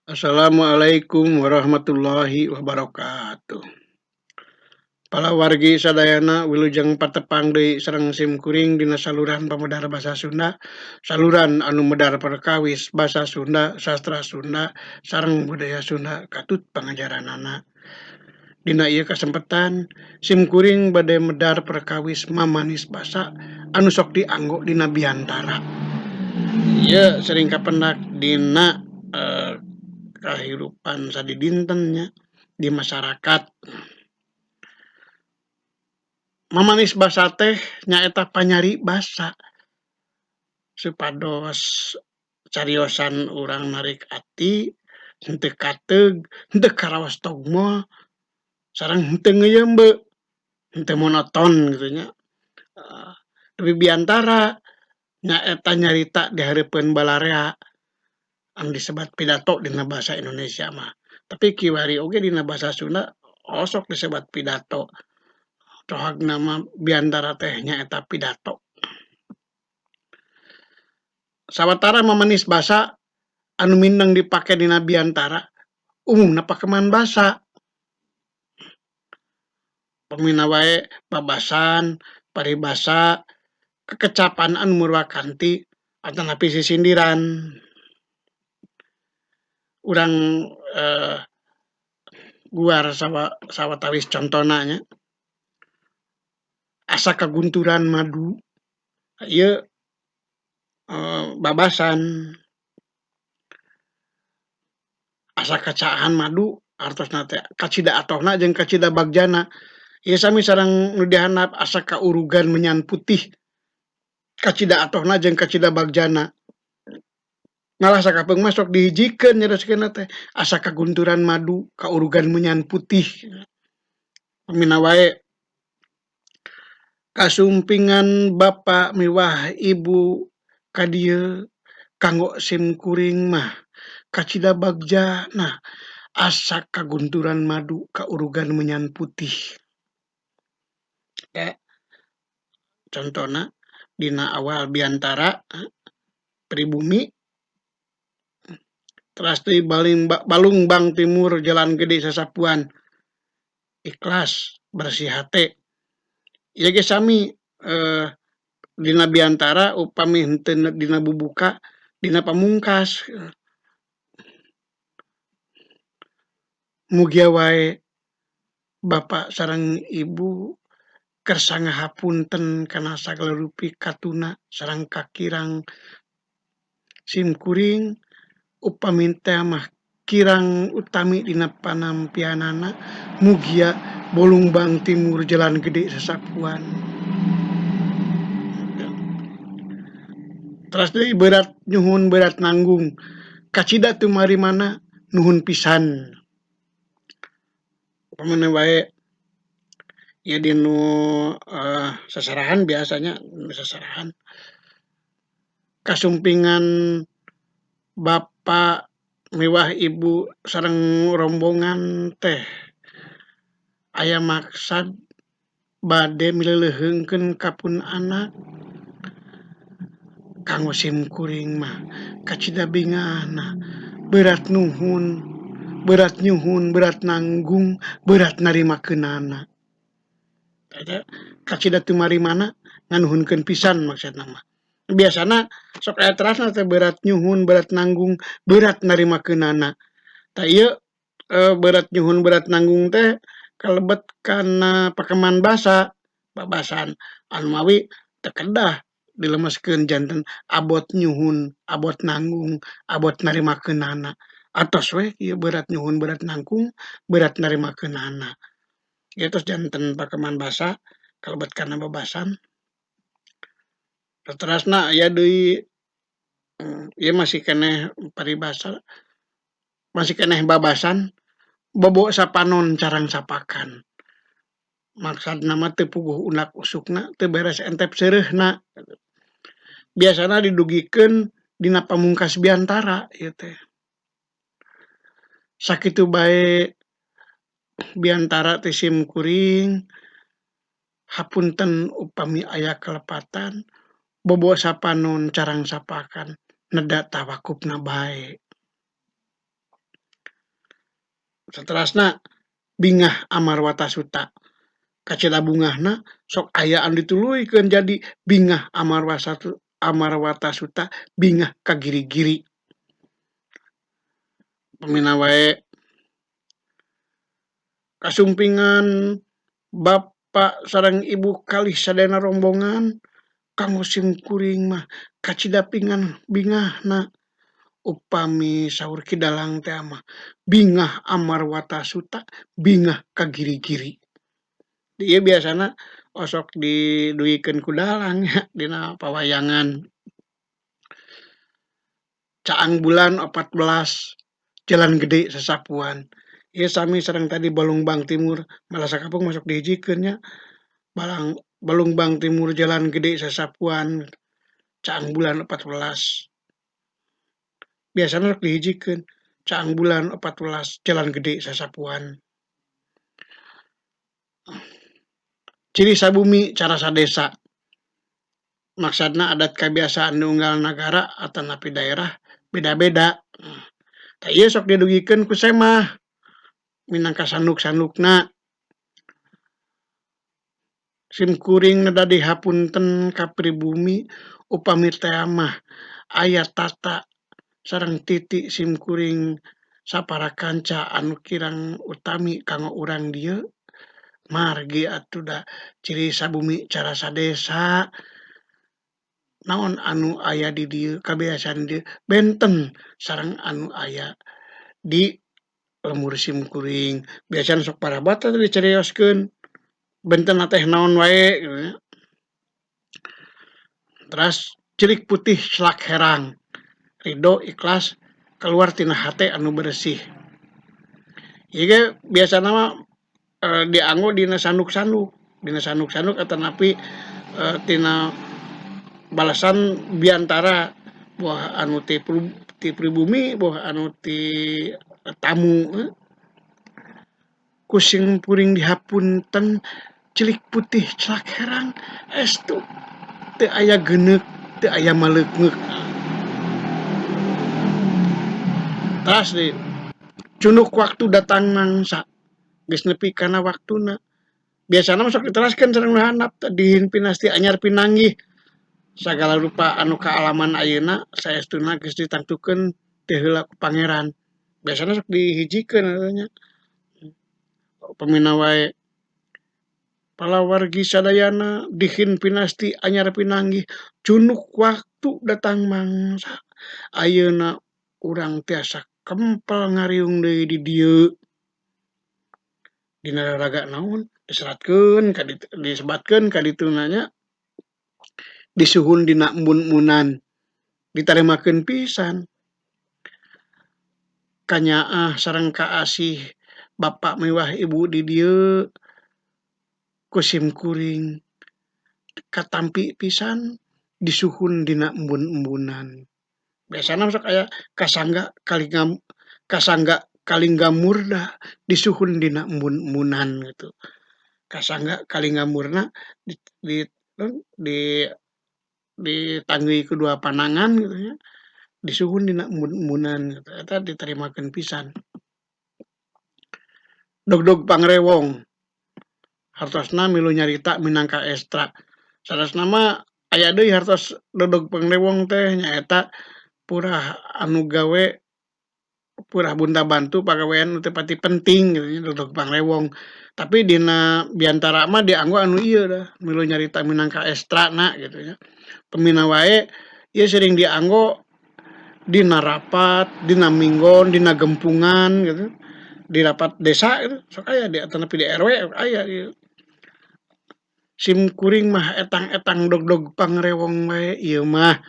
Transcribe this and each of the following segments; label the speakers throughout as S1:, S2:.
S1: Assalamualaikum warahmatullahi wabarakatuh. Palawargi sadayana wilujeng patepang deui sareng sim kuring dina saluran pamedar basa Sunda, saluran anu medar perkawis basa Sunda, sastra Sunda, sareng budaya Sunda katut pangajaranana. Dina ieu kasempetan sim kuring bade medar perkawis mamanis basa anu sok dianggo dina biantara. Ieu sering kapendak dina kahirupan sadidinten nya di masyarakat. Mamanis basa teh nyaeta panyari basa supados cariosan urang narik ati henteu kateug, henteu karaos togmol, sareng henteu ngeuyeumbeuk, henteu monoton kitu nya. Biantara nyaeta nyarita di hareupeun balarea anu disebat pidato dina basa Indonesia mah. Tapi kiwari oge dina basa Sunda osok disebat pidato. Cohagna mah biantara teh nyaeta pidato. Sawatara mamanis basa anu mindeng dipake dina biantara umumna pakeman basa. Pamina wae babasan, paribasa, kekecapan anu murwakanti atanapi sisindiran. Urang guar sawatawis contona nya. Asa kagunturan madu ieu babasan. Asa kacaahan madu artosna teh kacida atohna jeung kacida bagjana. Ieu sami sareng nu dihandap asa kaurugan menyan putih kacida atohna jeung kacida bagjana. Malah sakapeung mah sok dihijikeun nyarioskeunna teh asa kagunturan madu kaurugan menyan putih. Pamina wae kasumpingan bapa miwah ibu ka dieu kanggo sim kuring mah kacida bagjana asa kagunturan madu kaurugan menyan putih. Contona dina awal biantara pribumi teras deui Balungbang Timur Jalan Gede Sasapuan ikhlas bersih hate. Ieu ge sami dina biantara upami henteu dina bubuka dina pamungkas. Mugia wae bapa sareng ibu kersa ngahapunten kana sagala rupi katuna sareng kakirang sim kuring upami teh mah kirang utami dina panampianana mugia Bolungbang Timur Jalan Gede Sasapuan. Teras deui berat nyuhun berat nanggung kacida teu marimana nuhun pisan. Pamana wae ieu dinu sasarahan biasanya sasarahan kasumpingan bapa miwah ibu sareng rombongan teh aya maksad bade mileleuheungkeun ka pun anak kanggo sim kuring mah kacida bingahna berat nuhun berat nyuhun berat nanggung berat narimakeunana. Kacida teu marimana nganuhunkeun pisan maksudna mah. Biasana sok aya terasna teh berat nyuhun berat nanggung berat narimakeunana. Tah ieu berat nyuhun berat nanggung teh kalebet kana pakeman basa babasan anu mawi teu kedah dilemeskeun janten abot nyuhun abot nanggung abot narimakeunana. Atos we ieu berat nyuhun berat nanggung berat narimakeunana. Ieu tos janten pakeman basa kalebet kana babasan. Saterasna aya deui ieu masih keneh paribasa masih keneh babasan bobo sapanon carang sapakan. Maksudna mah teu puguh undak usukna teu beres entep seureuhna. Biasana didugikeun dina pamungkas biantara ieu teh. Sakitu bae biantara teh sim kuring hapunten upami aya kalepatan bobo sapanon carang sapakan neda tawakufna bae. Saterasna bingah Amarwata Suta. Kacida bungahna sok aya anu dituluykeun jadi bingah Amarwata Suta bingah ka giri-giri. Pamina wae kasumpingan bapa sareng ibu kalih sadayana rombongan kanggo simkuring mah kacida pingan bingahna upami saur Ki Dalang teh mah bingah Amarwata Suta bingah ka giri-giri. Ieu biasana osok didugikeun ku dalang nya dina pawayangan. Caang bulan 14 jalan gede sasapuan. Ieu sami sareng tadi Balongbang Timur malah sakapeung masuk dihijikeun nya. Balongbang Timur jalan gede sasapuan caang bulan 14. Biasana sok dihijikeun caang bulan 14 jalan gede sasapuan. Ciri sabumi cara sadesa. Maksudna adat kabiasaan di unggal nagara atanapi daerah beda-beda. Tah ieu sok didugikeun ku semah minangka sanduk-sandukna. Simkuring neda dihapunten ka pribumi upami tea mah aya tata sareng titi simkuring sapara kanca anu kirang utami kanggo urang dieu. Margi atuh da ciri sabumi cara sadesa naon anu aya di dieu kabiasaan dieu benten sareng anu aya di lembur simkuring. Biasana sok parabat atuh dicarioskeun benten teh naon wae kitu nya. Teras cilik putih celak herang ridho ikhlas keluar tina hate anu bersih. Ieu ge biasana mah dianggo dina sanduk-sanduk, dina sanduk-sanduk atanapi tina balasan biantara boh anu ti pribumi boh anu ti tamu. Ku simkuring dihapunten cilik putih celak herang estu teu aya geuneuk teu aya maleungkeuk. Teras deui cunduk waktu datang mangsa geus nepi kana waktuna. Biasana mah sok diteraskeun sareng nu handap dihin pinasti anyar pinanggih. Sagala rupa anu kaalaman ayeuna saestuna geus ditangtukeun ti heula ku pangeran. Biasana sok dihijikeun eta nya. Pamina wae palawargi sadayana dihin pinasti anyar pinanggih cunduk waktu datang mangsa. Ayeuna urang tiasa kempel ngariung deui di dieu. Dina raraga naon diseratkeun ka ditu disebatkeun ka dituna nya disuhun dina embun-embunan ditarimakeun pisan. Kanyaah sareng kaasih bapa miwah ibu di dieu ku simkuring katampi pisan disuhun dina embun-embunan. Biasana sok aya kasangga kasangga kalinggamurda disuhun dina embun-embunan gitu. Kasangga kalinggamurna di ditanggui ku dua panangan gitu nya disuhun dina embun-embunan gitu. Eta ditarimakeun pisan. Dogdog pangrewong hartosna milu nyarita minangka ekstra. Sanesna mah aya deui hartos dogdog pangrewong teh nyaeta purah anu gawe purah bunta bantu pagawean nu teu pati penting gitu nya dogdog pangrewong. Tapi dina biantara mah dianggo anu ieu dah milu nyarita minangka ekstrana gitu nya. Pamina wae ieu sering dianggo dina rapat, dina minggon, dina gempungan gitu. Di rapat desa gitu sok aya di atanapi di RW aya ieu. Simkuring mah etang-etang dogdog pangrewong wae ieu mah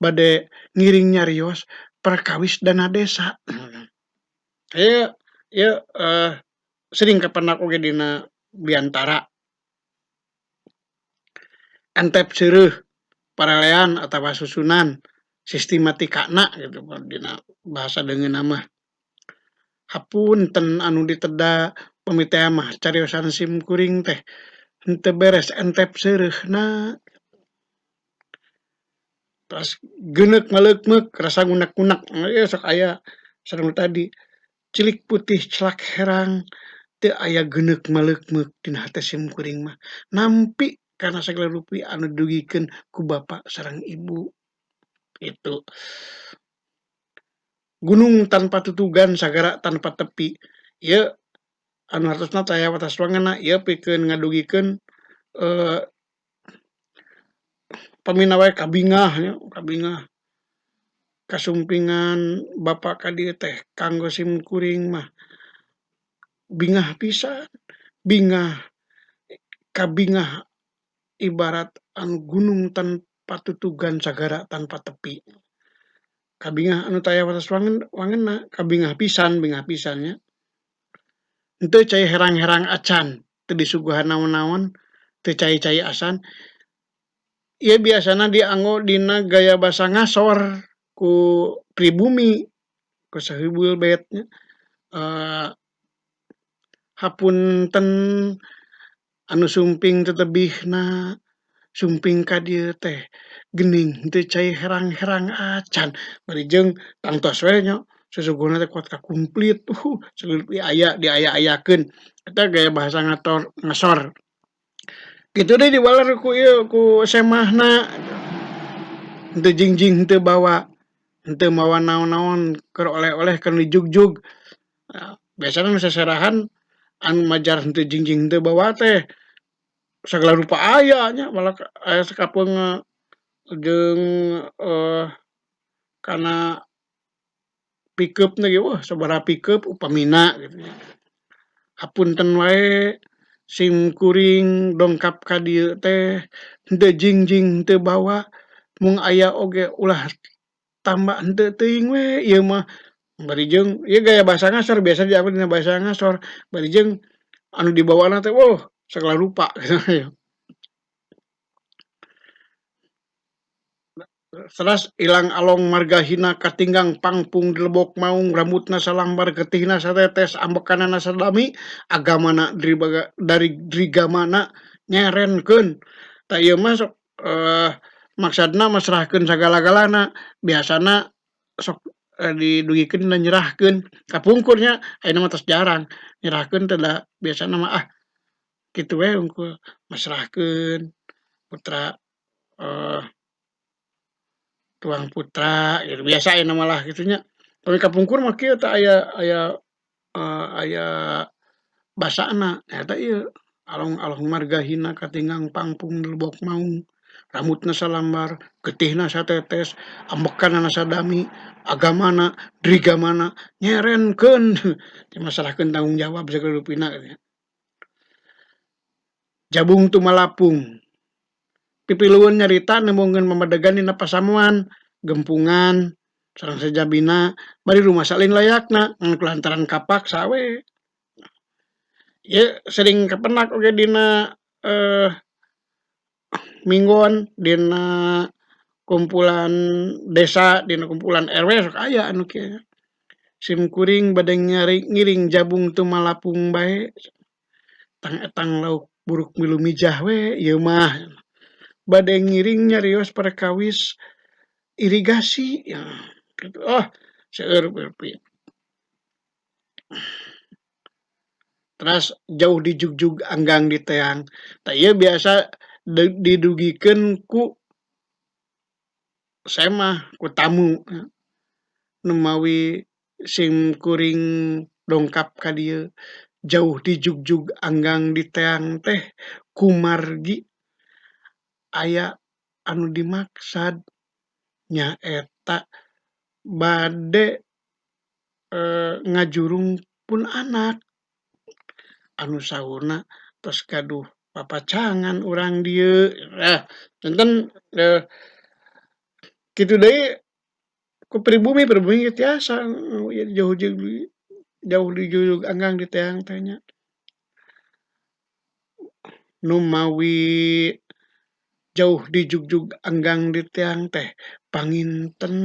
S1: bade ngiring nyarios perkawis dana desa. Ieu ieu sering kapendak oge dina biantara. Entep seureuh parelean atawa susunan sistematikana gitu dina bahasa deungeunna mah. Hapunten anu diteda pami teh mah cariosan simkuring teh henteu beres entep seureuhna. Terus geuneuk maleukmeuk rasa ngunek-ngunek ieu sok aya sareng nu tadi. Cilik putih celak herang teu aya geuneuk maleukmeuk dina hate simkuring mah nampi kana sagala rupi anu didugikeun ku bapa sareng ibu kitu. Gunung tanpa tutugan sagara tanpa tepi ieu anu hartosna taya watas wangenna ieu pikeun ngadugikeun pamina wae kabingah nya kabingah kasumpingan bapa ka dieu teh kanggo simkuring mah bingah pisan bingah kabingah ibarat anu gunung tanpa tutugan sagara tanpa tepi kabingah anu taya watas wangenna kabingah pisan bingah pisan nya henteu cai herang-herang acan teu disuguhan naon-naon teu cai-cai acan ieu biasana dianggo dina gaya basa ngasor ku pribumi ku sahibul bait nya hapunten anu sumping tetebihna sumping ka dieu teh geuning henteu cai herang-herang acan bari jeung tangtos we nya susuguhna teh kuat kakumplit aya diaya-ayakeun eta gaya bahasa ngasor kitu deui diwaler ku ieu ku semahna henteu jingjing henteu bawa henteu mawa naon-naon keur oleh-oleh keur dijugjug biasana nu seserahan anu majar henteu jingjing henteu bawa teh sagala rupa aya nya malah aya sakapeung jeung kana pikeupna ge wah sabaraha pikeup upamina kitu nya hapunten wae simkuring dongkap ka dieu teh henteu jingjing henteu bawa mung aya oge ulah tambah henteu teuing we ieu mah bari jeung ieu gaya bahasa ngasor biasa dianggo dina bahasa ngasor bari jeung anu dibawana teh wah sagala rupa Teras ilang along margahina katinggang pangpung dilebok maung rambutna salambar getihna satetes ambekanana sadami agamana dari drigamana nyerenkeun tah ieu mah sok maksudna masrahkeun sagala-galana biasana sok didugikeun dina nyerahkeun kapungkur nya ayeuna mah tos jarang nyerahkeun teh da biasana mah ah kitu we hungkul masrahkeun putra tuang putra gitu biasa ayeuna mah lah kitu nya tapi kapungkur mah kieu teh aya aya aya basana nyaeta ieu along-along margahina katinggang pangpung dilebok maung rambutna salambar getihna satetes ambekanana sadami agamana drigamana nyerenkeun masrahkeun tanggung jawab sagala rupina jabung tumalapung pipilueun nyarita nembongkeun pamadegan dina pasamuan gempungan sareng sajabina bari rumasa lain layakna ngan kulantaran kapaksa we ieu sering kapendak oge dina minggon dina kumpulan desa dina kumpulan R W sok aya anu kieu simkuring bade ngiring jabung tumalapung bae tang etang lauk buruk milu mijah we ieu mah bade ngiring nyarios perkawis irigasi ya kitu oh seueur berpi teras jauh dijugjug anggang diteang tah ieu biasa didugikeun ku semah ku tamu nu mawi simkuring dongkap ka dieu jauh dijugjug anggang diteang teh kumargi aya anu dimaksad nyaeta bade ngajurung pun anak anu saurna tos gaduh papacangan urang dieu janten kitu deui ku pribumi pribumi ge tiasa jauh dijugjug anggang diteang teh nya nu mawi jauh dijugjug anggang diteang teh panginten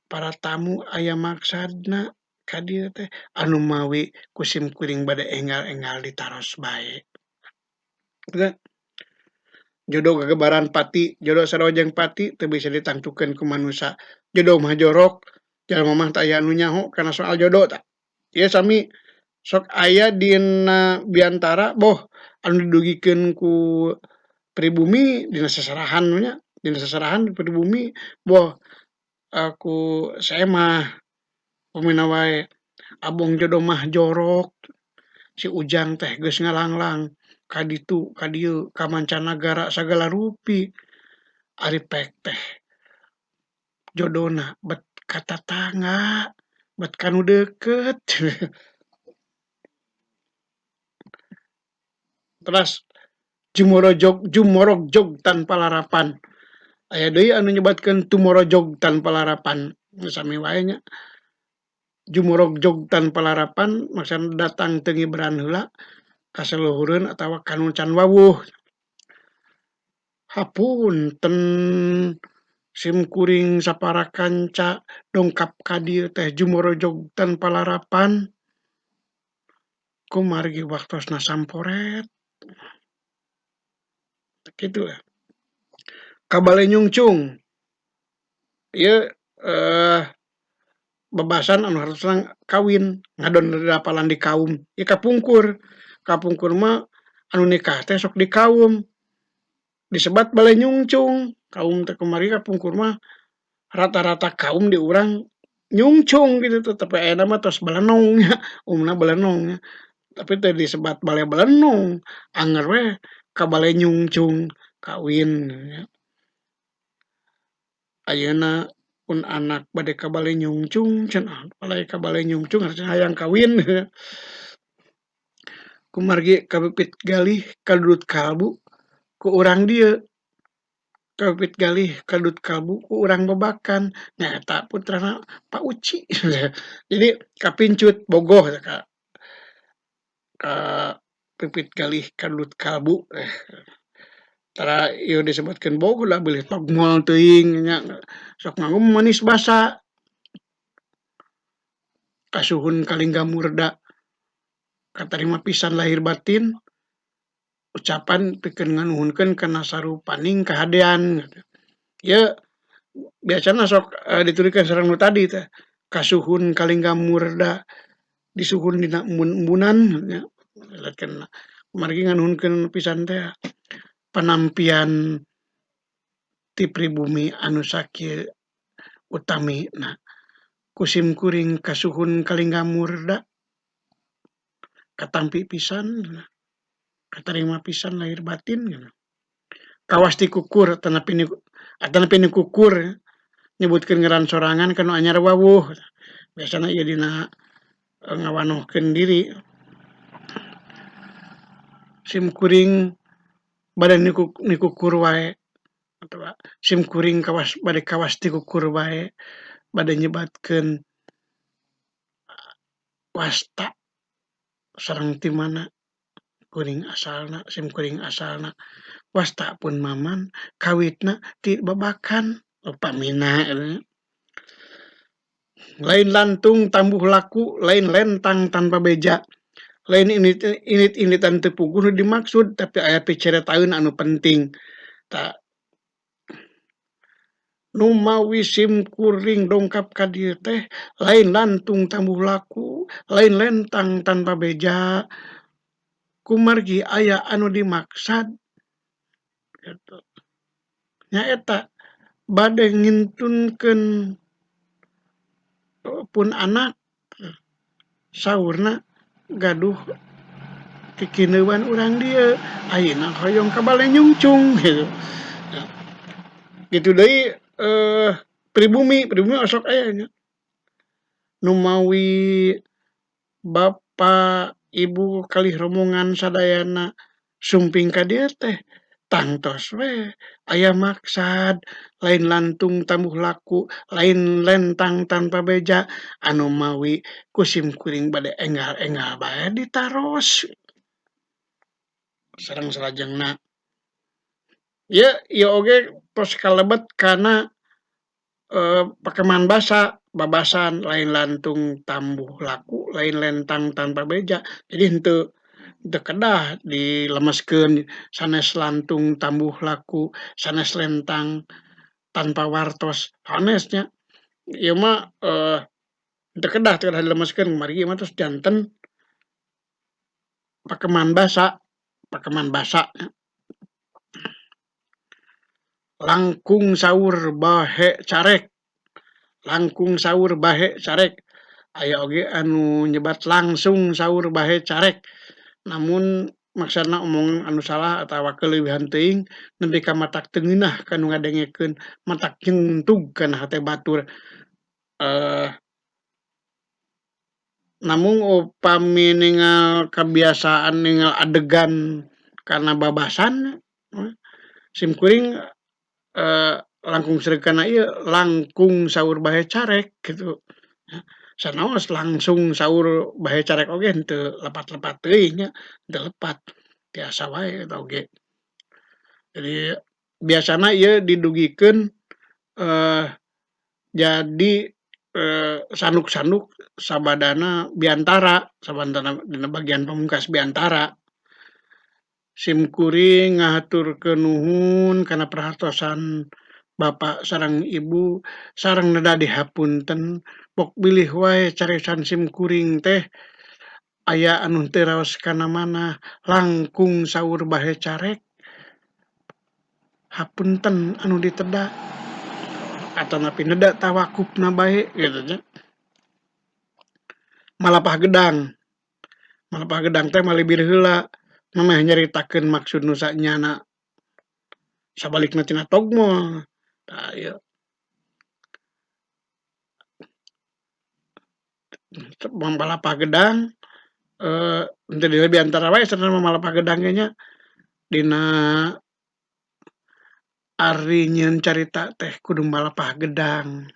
S1: para tamu aya maksadna ka dieu teh anu mawi ku simkuring bade enggal-enggal ditaros bae. Jodoh gagebaran pati, jodoh sarua jeung pati teu bisa ditangtukeun ku manusa. Jodoh mah jorok, Jalma mah teu aya nu nyaho kana soal jodoh tah. Ieu sami sok aya dina biantara boh anu didugikeun ku pribumi dina sasarahan nya, dina sasarahan pribumi boh ku saemah upamina wae abong jodoh mah jorok si Ujang teh geus ngalanglang ka ditu ka dieu ka mancanagara sagala rupi ari pek teh jodona bet ka tatangga bet ka nu deukeut. Teras jumorojog jumorogjog tanpa larapan aya deui anu nyebatkeun tumorojog tanpa larapan sami wae nya. Jumorogjog tanpa larapan maksudna datang teu ngiberan heula ka saluhureun atawa ka nu can wawuh. Hapunten sim kuring sapara kanca dongkap ka dieu teh jumorojog tanpa larapan kumargi waktosna samporet. Kitu lah. Ka bale nyungcung ieu bebasan anu hartosna kawin ngadon dirapalan di kaum ieu kapungkur. Kapungkur mah anu nikah teh sok di kaum disebat bale nyungcung kaum teh kumargi kapungkur mah rata-rata kaum di urang nyungcung kitu teh tapi ayeuna mah tos balenong nya umumna balenong nya tapi teu disebat bale balenong anger we ka bale nyungcung kawin nya. Ayeuna pun anak bade ka bale nyungcung cenah palai ka bale nyungcung hartina hayang kawin. Kumargi kapipit galih kadudut kalbu ku urang dieu kapipit galih kadudut kalbu ku urang Babakan nyaeta putrana Pak Uci. Jadi kapincut bogoh ka pipit galih kadudut kalbu tara ieu disebutkeun bogoh da bilih togmol teuing nya sok nganggo manis basa. Kasuhun ka lingga murda katarima pisan lahir batin ucapan pikeun nganuhunkeun kana sarupaning kahadean. Ieu biasana sok dituturkeun sareng nu tadi teh kasuhun ka lingga murda disuhun dina embun-embunan nya kumargi nganuhunkeun pisan teh panampian ti pribumi anu sakieu utamina ku sim kuring kasuhun ka lingga murda katampi pisan katarima pisan lahir batin. Kawas ti kukur atanapi nu kukur nyebutkeun ngaran sorangan ka nu anyar wawuh biasana ieu dina ngawanohkeun diri. Sim kuring bade nikukur wae atawa sim kuring kawas bade kawas ti kukur wae bade nyebatkeun wasta sareng ti mana kuring asalna sim kuring asalna wasta pun Maman kawitna ti Babakan upamina. Lain lantung tambuh laku lain lentang tanpa beja lain init-initan teu puguh nu dimaksud tapi aya picaritaeun anu penting. Tah numawi sim kuring dongkap ka dieu teh lain lantung tambuh laku lain lentang tanpa beja kumargi aya anu dimaksad kitu. Nyaeta bade ngintunkeun pun anak saurna gaduh kikineuan urang dieu ayeuna hoyong ka bale nyungcung kitu. Kitu deui pribumi, pribumi osok aya nya numawi bapa ibu kalih rombongan sadayana sumping ka dieu teh tangtos we aya maksad lain lantung tambuh laku lain lentang tanpa beja anu mawi ku sim kuring bade enggal-enggal bae ditaros sareng salajengna. Ieu ieu oge tos kalebet kana pakeman basa babasan lain lantung tambuh laku lain lentang tanpa beja jadi henteu kedah dilemeskeun sanes lantung tambuh laku sanes lentang tanpa wartos sanes nya ieu mah. Teu kedah teu kedah dilemeskeun kumargi ieu mah tos janten pakeman basa, pakeman basa. Langkung saur bahe carek, langkung saur bahe carek. Aya oge anu nyebat langsung saur bahe carek. Namun maksudna omongan anu salah atawa kaleuwihan teuing nepi ka matak teu ngeunah ka nu ngadengekeun, matak nyentug kana hate batur. Namung upami ningal kabiasaan ningal adegan kana babasan sim kuring langkung sreug kana ieu langkung saur bahe carek kitu. Sanaos langsung saur bahe carek oge henteu lepat-lepat teuing nya, henteu lepat tiasa wae eta oge. Jadi biasana ieu didugikeun jadi sanduk-sanduk sabadana biantara, sabadana dina bagian pamungkas biantara. Sim kuring ngahaturkeun nuhun kana perhatosan bapa sareng ibu sareng neda dihapunten bok bilih wae cariosan sim kuring teh aya anu teu raos kana manah langkung saur bahe carek hapunten anu diteda atanapi neda tawakufna bae kitu nya. Malapah gedang, malapah gedang teh malibir heula mameh nyaritakeun maksud nu sanyana sabalikna tina togmol. Tah ieu malapah gedang henteu dina biantara wae sanes malapah gedang ge nya dina ari nyieun carita teh kudu malapah gedang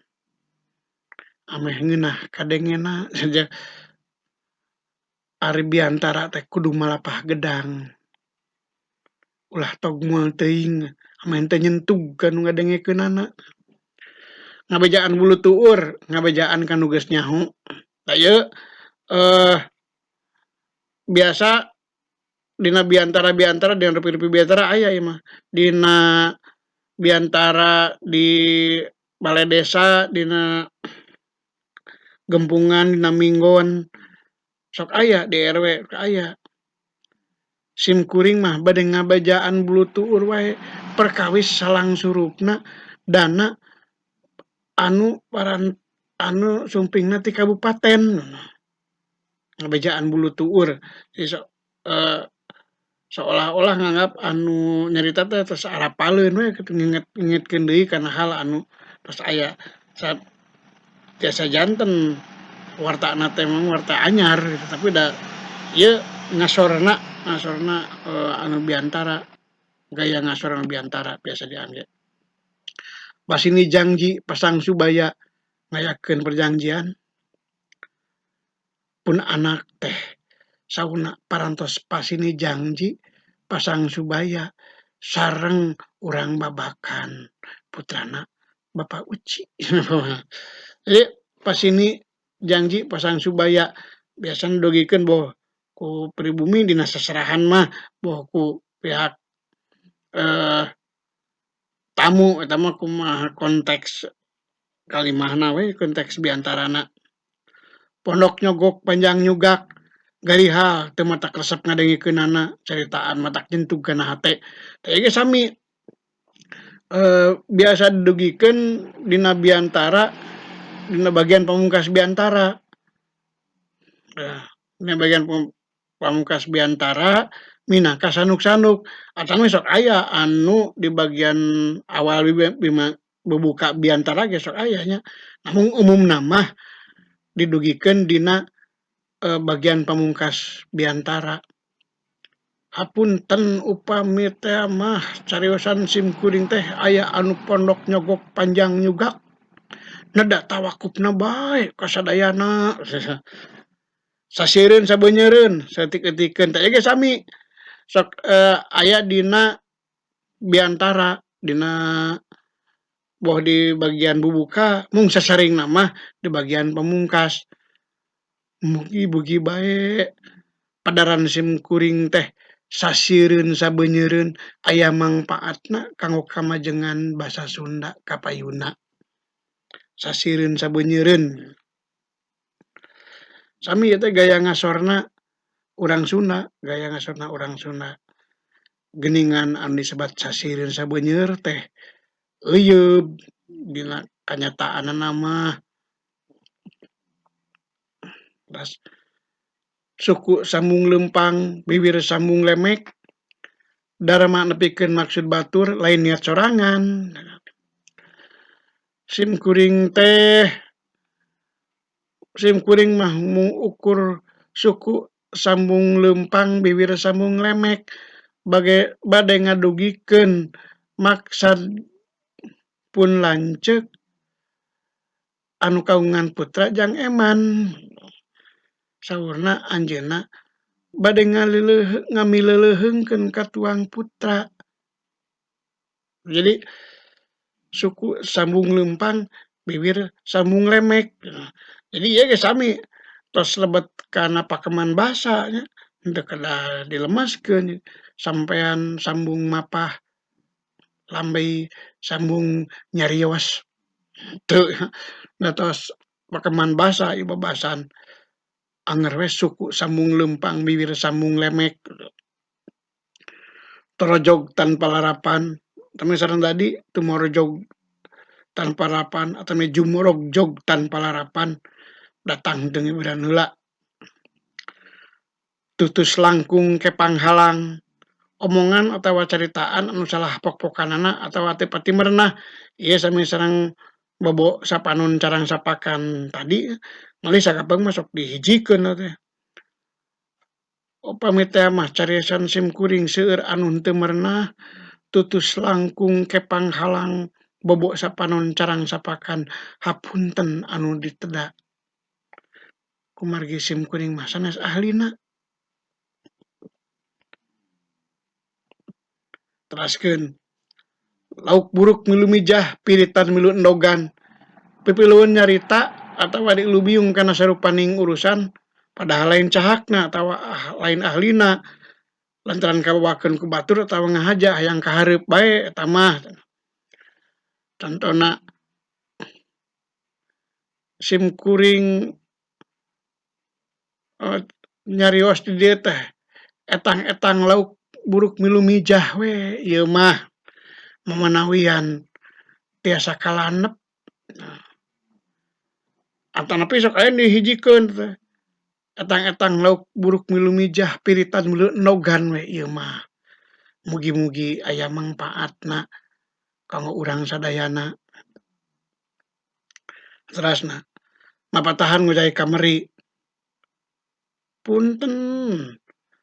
S1: ameh ngeunah kadengena ari biantara teh kudu malapah gedang ulah togmol teuing ameh teu nyentug ka nu ngadengekeunana. Ngabejaan bulu tuur, ngabejaan ka nu geus nyaho. Tah ieu biasa dina biantara-biantara dina rupi-rupi biantara aya ieu mah. Dina biantara di balai desa, dina gempungan, dina minggon sok aya di RW sok aya. Sim kuring mah bade ngabejaan bulu tuur wae perkawis salang surupna dana anu paran anu sumpingna ti kabupaten. Ngabejaan bulu tuur seolah-olah nganggap anu nyarita teh tos arapaleun we kitu nginget-ngingetkeun deui kana hal anu tos aya tiasa janten wartana teh mah warta anyar gitu tapi da ieu ngasorna anu biantara gaya ngasor anu biantara biasa diangge. Pasini jangji pasang subaya ngayakeun perjanjian pun anak teh sauna parantos pasini jangji pasang subaya sareng urang babakan putrana Bapak Uci. Jadi pasini jangji pasang subaya biasana dugikeun boh ku pribumi dina seserahan mah boh ku pihak tamu eta mah kumaha konteks kalimahna we konteks biantarana. Pondok nyogok panjang nyugak garihal teu matak resep ngadengikeunana caritaan matak nyentug kana hate. Tah ieu ge sami biasa didugikeun dina biantara dina bagian pamungkas biantara. Dina bagian pamungkas biantara minangka sanduk-sanduk atawa sok aya anu di bagian awal bubuka biantara ge sok aya nya. Namun umumna mah didugikeun dina bagian pamungkas biantara. Hapunten upami teh mah cariosan sim kuring teh aya anu pondok nyogok panjang nyugak neda tawakufna bae kasadayana. Sasieureun sabeunyereun saeutik-eutikeun teh ge sami sok aya dina biantara dina boh di bagian bubuka mung sasaringna mah di bagian pamungkas. Mugi-mugi bae padaran sim kuring teh sasieureun sabeunyereun aya mangpaatna kanggo kamajengan basa Sunda kapayuna. Sasieureun sabeunyereun. Sami ieu teh gaya ngasorna urang Sunda, gaya ngasorna urang Sunda. Geuningan anu disebat sasireun sabeuneur teh euyeub dina kanyataanna mah. Ras suku sambung leumpang, bibir sambung lemek, darma nepikeun maksud batur lain niat sorangan. Sim kuring teh sim kuring mah mung ukur suku sambung leumpang bibir sambung lemek bage bade ngadugikeun maksad pun lanceuk anu kagungan putra jang eman. Saurna anjeunna bade ngamileuleheungkeun ka tuang putra. Jadi suku sambung leumpang bibir sambung lemek. Jadi ieu ge sami tos lebet kana pakeman basa nya henteu kedah dilemeskeun sampean sambung mapah lambey sambung nyarios henteu da tos pakeman basa ieu babasan. Anger we suku sambung leumpang bibir sambung lemek. Torojog tanpa larapan tami sareng tadi tumorojog tanpa larapan atau jumorogjog tanpa larapan datang teu ngibiran heula. Tutus langkung kepang halang omongan atawa caritaan anu salah pok-pokanana atawa teu pati merenah ieu sami sareng bobo sapanon carang sapakan tadi malih sakapeung mah sok dihijikeun teh. Upami teh mah cariosan sim kuring seueur anu henteu merenah tutus langkung kepang halang bobo sapanon carang sapakan hapunten anu diteda. Kumargi sim kuring mah sanes ahlina. Teraskeun lauk buruk milu mijah piritan milu endogan pipilueun nyarita atawa dilubiung kana sarupaning urusan padahal lain cahakna atawa lain ahlina lantaran kabawakeun ku batur atawa ngahaja hayang kahareup bae eta mah. Contona sim kuring nyarios di dieu teh etang-etang lauk buruk milu mijah we ieu mah mamanawian tiasa kalanep. Atanapi sok aya dihijikeun teh etang-etang lauk buruk milu mijah piritan milu endogan we ieu mah. Mugi-mugi aya mangpaatna kanggo urang sadayana. Terasna mapatahan ngojay kameri. Punten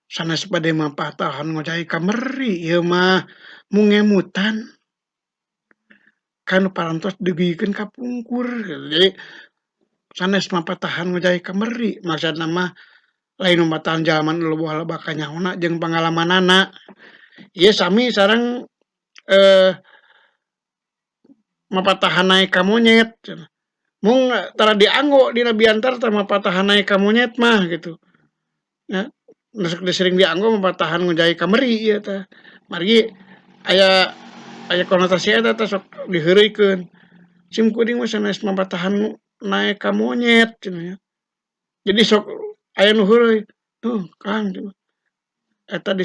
S1: sanes bade mapatahan ngojay kameri ieu mah mung ngemutan kan parantos dugikeun ka pungkur. Jadi sanes mapatahan ngojay kameri maksudna mah lain mapatahan jalma nu loba kanyahona jeung pangalamanana. Ieu sami sareng mapatahan naek ka monyet cenah. Mung tara dianggo dina biantar teh mapatahan naek ka monyet mah gitu. Nya nu sok sering dianggo mapatahan ngojay kameri ieu teh. Margi aya aya konotasi eta teh sok diheureuykeun. Sim kuring mah sanes mapatahan naek ka monyet cenah nya. Jadi sok aya nu heureuy, "Tuh Kang cenah eta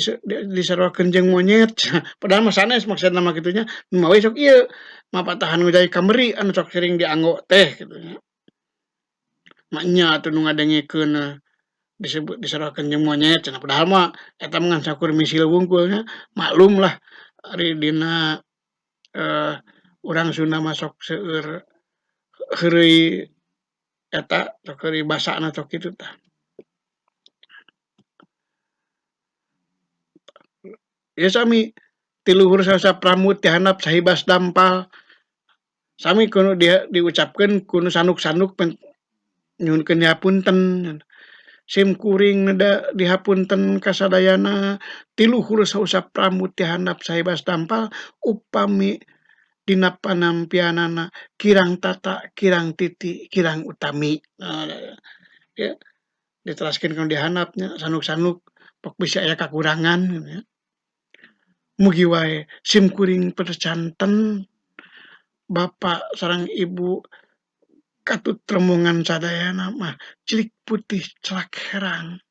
S1: disaruakeun jeung monyet." Padahal mah sanes maksudna mah kitu nya. Nu mawi sok ieu mapatahan ngojay kameri anu sok sering dianggo teh kitu nya. Maenya atuh nu ngadengekeun disebut disaruakeun jeung monyet cenah padahal mah eta mah ngan sakur misil wungkul nya. Maklum lah ari dina urang Sunda mah sok seueur heureuy eta sok heureuy basana sok kitu tah. Ieu sami ti luhur sausap rambut ti handap sahibas dampal sami kudu diucapkeun ku nu sanduk-sanduk nyuhunkeun dihapunten. Sim kuring dihapunten ka sadayana ti luhur sausap rambut ti handap sahibas dampal upami dina panampianana kirang tata kirang titi kirang utami. Ya diteraskeun ku di handap nya sanduk-sanduk pok bisi aya kakurangan nya. Mugi wae sim kuring percanten bapa sareng ibu Katut rombongan sadayana mah cilik putih celak herang.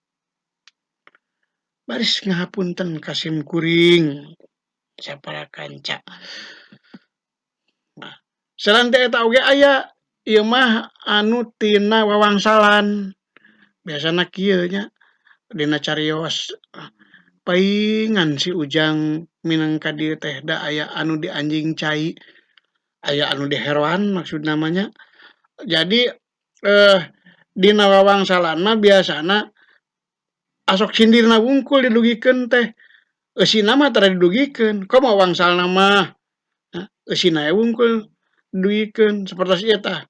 S1: Baris ngahapunten ka sim kuring sapara kanca. Nah, selain ti eta oge aya ieu mah anu tina wawangsalan. Biasana kieu nya dina carios paingan si Ujang minang ka dieu teh da aya anu di anjing cai, aya anu diheroan maksudna mah nya. Jadi dina wawangsalan mah biasana asok sindirna wungkul didugikeun teh. Eusina mah tara didugikeun, komo wangsalna mah eusina we wungkul didugikeun sapertos ieu tah.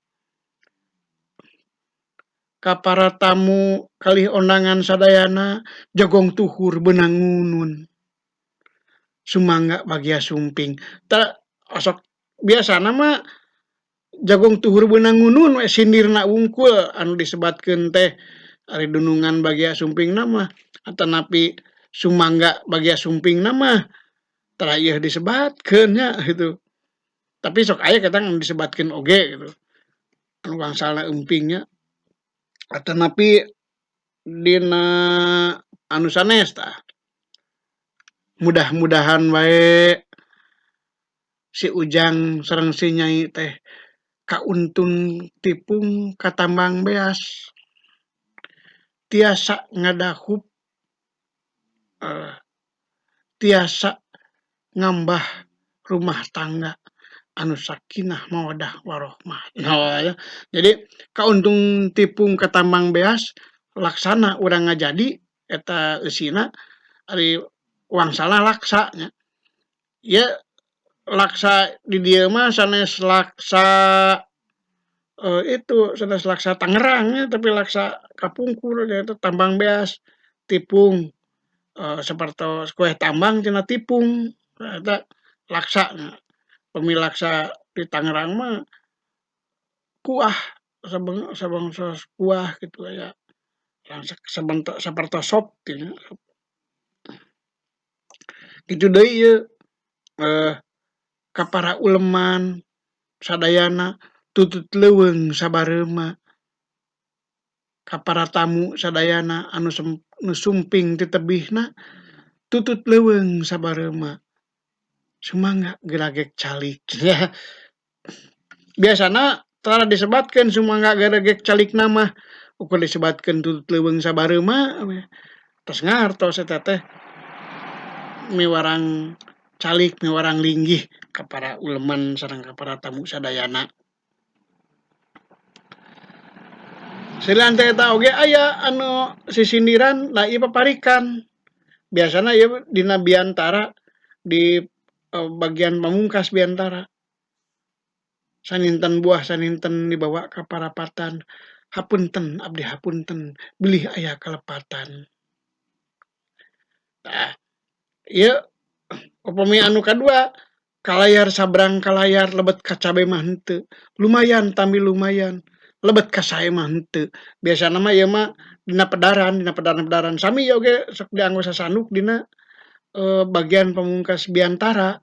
S1: Ka para tamu kalih ondangan sadayana jogong tuhur beunang ngunun. Sumangga bagea sumping. Tah osok biasana mah jagong tuhur beunang ngunun we sindirna wungkul anu disebatkeun teh ari dunungan bagea sumpingna mah atanapi sumangga bagea sumpingna mah tara ieu disebatkeun nya kitu. Tapi sok aya kadang anu disebatkeun oge kitu. Anu wangsalna eumping nya. Atanapi dina anu sanes tah. Mudah-mudahan wae si Ujang sareng si Nyai teh kauntun tipung katambang beas. Tiasa ngadahup tiasa ngambah rumah tangga anu sakinah mawadah warohmah. Jadi kauntung tipung katambang beas laksana urang ngajadi eta eusina ari wangsalna laksa nya. Ieu laksa di dieu mah sanes laksa itu sanes laksa Tangerang nya tapi laksa kapungkur nyaeta tambang beas tipung sapertos kue tambang cenah tipung eta laksa. Pami laksa di Tangerang mah kuah sabangsa kuah kitu aya sapertos sop nya. Kitu deui ieu ka para uleman sadayana tutut leuweung sabareuma. Ka para tamu sadayana anu sumping ti tebihna tutut leuweung sabareuma. Sumangga geragek calik. Biasana tara disebatkeun sumangga geragek calikna mah ukur disebatkeun tutut leuweung sabareuma we. Tos ngartos eta teh miwarang calik miwarang linggih ka para uleman sareng ka para tamu sadayana. Salian ti eta oge aya anu sisindiran da ieu paparikan. Biasana ieu dina biantara di bagian pamungkas biantara. Saninten buah saninten dibawa ka parapatan. Hapunten abdi hapunten bilih aya kalepatan. Tah ieu upami anu kadua kalayar sabrang kalayar lebet ka cabe mah henteu. Lumayan tambi lumayan lebet ka sae mah henteu. Biasana mah ieu mah dina pedaran, dina pedaran-pedaran sami ieu oge sok dianggo sasanduk dina bagian pamungkas biantara.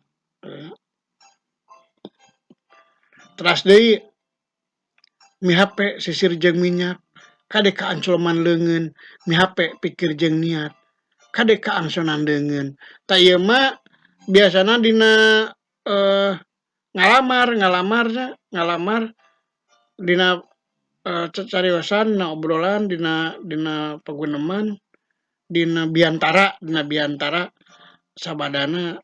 S1: Teras deui mihape sisir jeung minyak kade kaancoman leungeun, mihape pikir jeung niat kade kaangsonan leungeun. Tah ieu mah biasana dina ngalamar, ngalamarnya ngalamar dina cacariosan, dina obrolan, dina dina paguneman, dina biantara sabadana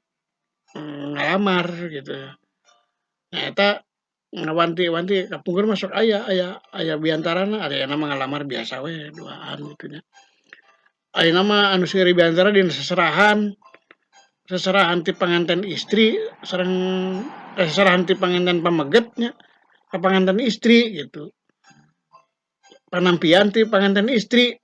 S1: ngalamar gitu. Nah eta ngawanti-wanti kapungkur mah sok aya aya aya biantarana, ayeuna mah ngalamar biasa we duaan kitu nya. Ayeuna mah anu seueur biantara dina seserahan, seserahan ti panganten istri sareng seserahan ti panganten pameget nya ka panganten istri gitu. Panampian ti panganten istri.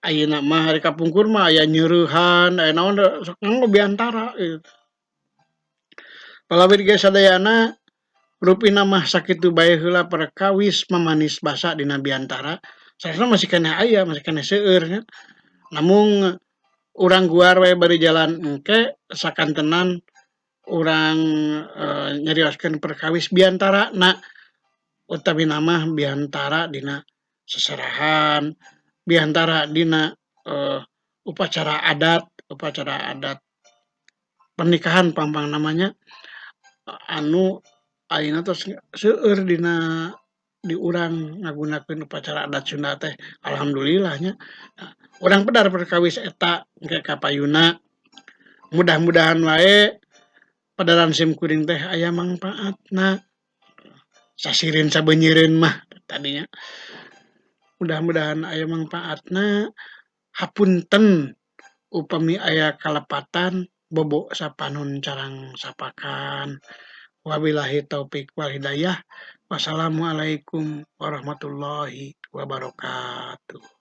S1: Ayeuna mah hari kapungkur mah aya nyeurehan, aya naon sok nganggo biantara gitu. Palawir ge sadayana rupina mah sakitu bae heula perkawis mamanis basa dina biantara. Sanesna masih keneh aya, masih keneh seueur nya. Namung urang guar we bari jalan engke sakantenan urang nyarioskeun perkawis biantarana. Utamina mah biantara dina seserahan, biantara dina upacara adat pernikahan pang-pangna mah nya anu ayeuna tos seueur dina di urang ngagunakeun upacara adat Sunda teh, alhamdulillah nya. Urang pedar perkawis eta engke ka payuna, mudah-mudahan wae pedaran sim kuring teh aya mangpaatna, sasireun sabeunyereun mah tadinya. Mudah-mudahan aya mangpaatna, hapunten upami aya kalepatan, bobo sapanon carang sapakan. Wabillahi taufik wal hidayah. Wassalamualaikum warahmatullahi wabarakatuh.